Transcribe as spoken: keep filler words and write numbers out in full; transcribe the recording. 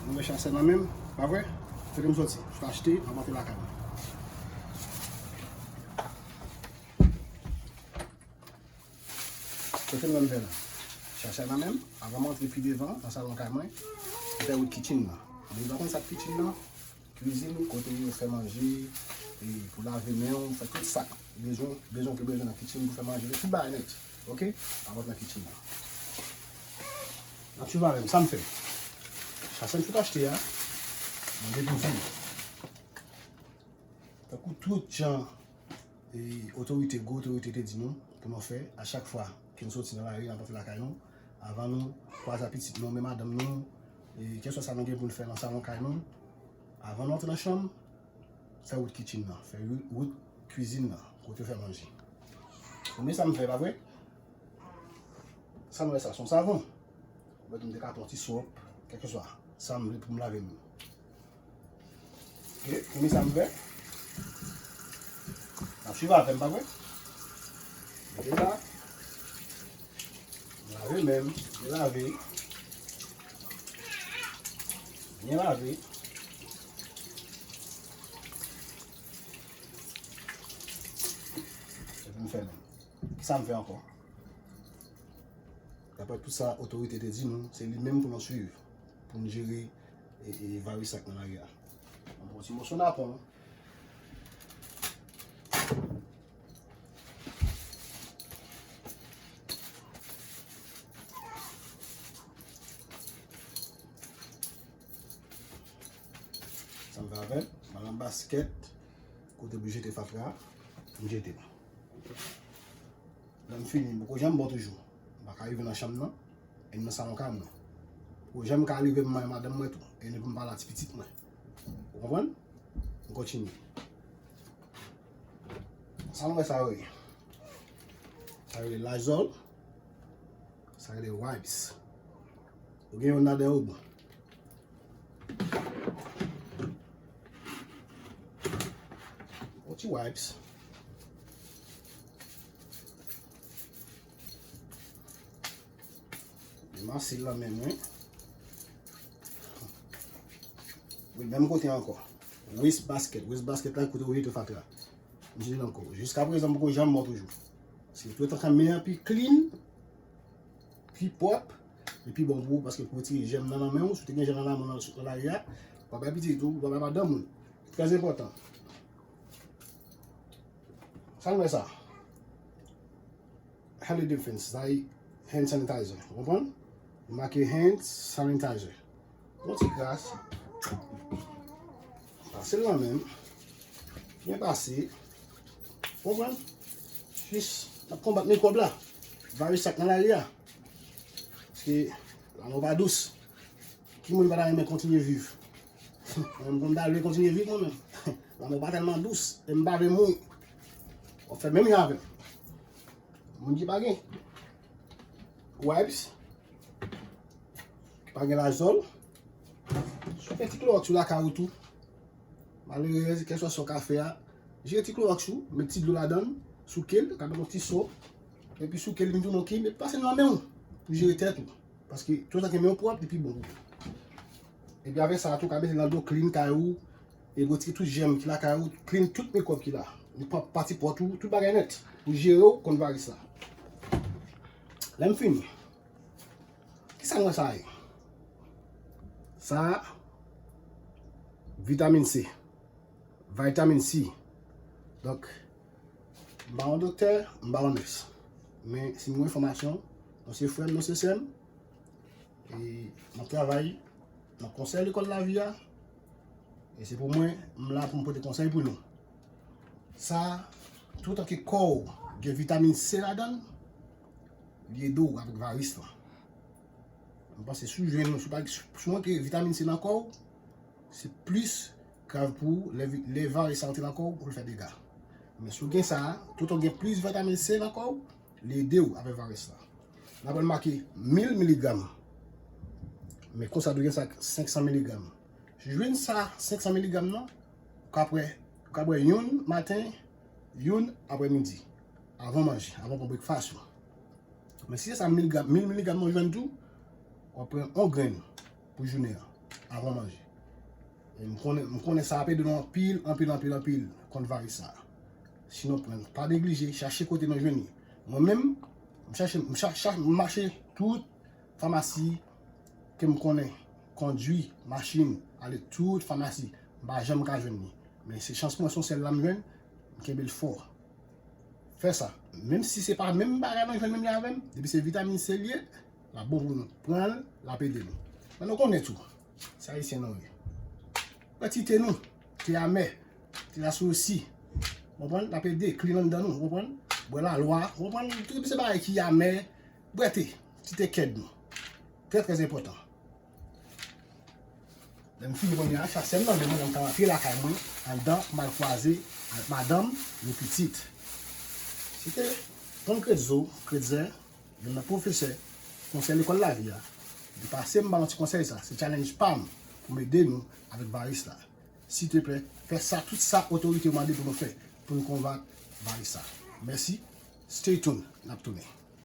Mwen gen chasè nan men m, pa vre? Kote m soti? M sot achte, m ap antre lakay mwen. Kote m nan m fè la? Chasè nan men m, avan m antre pi devan, nan salon kay mwen, m fè wout kitchen nan. Moun pa konn sa k kitchen nan? Kwizin, kote yo fè manje, e pou lave men w, fè tout sa. Bezwen, bezwen ke bezwen nan kitchen pou fè manje, tout bagay nèt. Oke? Avan nan kitchen nan. N ap swiv avè m, sa m fè. Chasè m sot achte a, manje pou di. Tankou tout jan e otorite, gwo otorite te di nou pou nou fè, a chak fwa ke nou soti nan lari, n ap antre lakay nou, avan nou kwaze ak pitit nou, men madanm nou, e kèlswa sa nou gen pou n fè nan salon kay nou, avan nou antre nan chanm, fè wout kitchen nan, fè wout, wout kwizin nan, kote yo fè manje. Premye sa m fè, pa vre? Sa m wè sa, se yon savon. Mwen tou m te ka pran ti sòp, kèlkeswa sa m vle pou m lave men m. Oke, premye sa m fè. N ap swiv avè m, pa vre? Mete la. Lave men m, byen lave. Byen lave. Epi m fèmen. Kisa m fè ankò? Daprè tout sa otorite te di nou, se li menm pou nou swiv, pou nou jere e, e, varis sa k nan lari a. Mwen pran ti moso napon. Sa m fè avè l, m al nan baskèt, kote pou jete fatra, m jete l. Lè m fini, m poko janm bon toujou. M pa ka rive nan chanm nan, e m nan salon kay mwen. Poko janm ka rive m manyen madanm mwen tou, e ni pou m pale a ti pitit mwen. Ou konprann? M kontinye. Sa m wè sa yo ye. Sa yo ye Lysol. Sa yo ye wipes. Ou gen yon ladan yo bon. Yon ti wipes. Masil lan menm, wi. Wi, menm kote ankò. Waste basket. Waste basket la, kote ou jete fatra. M jete l ankò. Jiska prezan, m poko janm mò toujou. Se toutan ke men an pi clean, pi pwòp, li pi bon pou ou, paske pou retire jèm nan nan men w, si w te gen jèm nan nan men w, nan lari a, w ap bay pitit ou, w ap bay madanm ou. Trè enpòtan. Sa n wè sa? Hand defense, sa e hand sanitizer. Ou konprann? Li make hand sanitizer. Yon ti kras. Pase l nan men m. Byen pase. Ou konprann? Jis n ap konbat mikwòb la. Varis sa k nan lari a. Paske lanmò pa dous. Ki moun pa ta renmen kontinye viv? Mwen menm, m ta vle kontinye viv mwen menm. Lanmò pa tèlman dous, e m pa vle mouri. W ap fè menm jan avè m. Moun ki pa gen wipes, ki pa gen Lysol, si w gen ti klowòks sou lakay ou tou, malerèz, kèlswa sa w ka fè a, jete ti klowòks ou, met ti dlo ladan l, souke l, ka met yon ti sòp, epi souke l, vin tounen yon kib, epi pase l nan men w, pou jere tèt ou. Paske toutan ke men w pwòp, li pi bon pou ou. Epi avèk sa a tou, ka mete l nan dlo clean kay ou, e retire tout jèm ki lakay ou, clean tout mikwòb ki la. Li pa pati pòt ou, tout bagay nèt. Pou jere w kont varis la. Lè m fini. Kisa m wè sa ye? Sa, vitamin C. Vitamin C. Donk, m pa yon doktè, m pa yon nès. Men, si m gen enfòmasyon, nou se frè m, nou se sè m, e m ap travay nan konsèy lekòl lavi a, e se pou mwen, m la pou m pote konsèy pou nou. Sa, toutan ke kò w gen vitamin C ladan l, li ede w avèk varis lan. M panse si w jwenn, si w pa, si w manke vitamin C nan kò w, se plis grav pou ou, lè vi-, lè varis sa rantre nan kò w, pou l fè dega. Men si w gen sa a, toutan w gen plis vitamin C nan kò w, li ede w avèk varis la. N ap wè l make mil miligram. Men konsa dwe gen sa senk san miligram. Si w jwenn sa senk san miligram nan, ou ka pran, ou ka pran youn maten, youn aprè midi. Avan manje, avan pran brekfas ou. Men si se sa mil gram, mil miligram nan w jwenn tou, w ap pran yon grenn pou jounen an. avan manje. E m konnen, m konnen sa ap ede nou anpil, anpil, anpil, anpil kont varis sa. Si nou pran, pa neglije, chache kote nou jwenn li. Mwen menm, m chache, m chache, m mache tout famasi ke m konnen, kondui machin, ale tout famasi, m pa janm ka jwenn li. Men se chans mwen, se yon sèl la m jwenn, m kenbe l fò. Fè sa. Menm si se pa menm bagay nou jwenn menm jan avè m, depi se vitamin C li ye, l ap bon pou nou. Pran l, l ap ede nou. Men nou konnen tou, se ayisyen nou ye. Bwè ti te nou, te amè, te lasosi. Konprann? L ap ede, klin anndan nou, konprann? Bwè lalwa, konprann? Tout se bagay ki amè, bwè te, ti te kèd nou. Trè, trè enpòtan. Lè m fini premye a, chak sèm nan, men mwen menm ta antre lakay mwen, anndan, m al kwaze ak madanm, nou pitit. Se te Ton Kretzo, Kretzer, youn nan pwofesè konsèy lekòl lavi a. Li pase m ba yon ti konsèy sa. Se challenge pa m pou m ede nou avèk varis la. Silteplè, fè sa, tout sa otorite yo mande pou nou fè, pou nou konbat varis sa. Mèsi. Stay tuned, n ap tounen.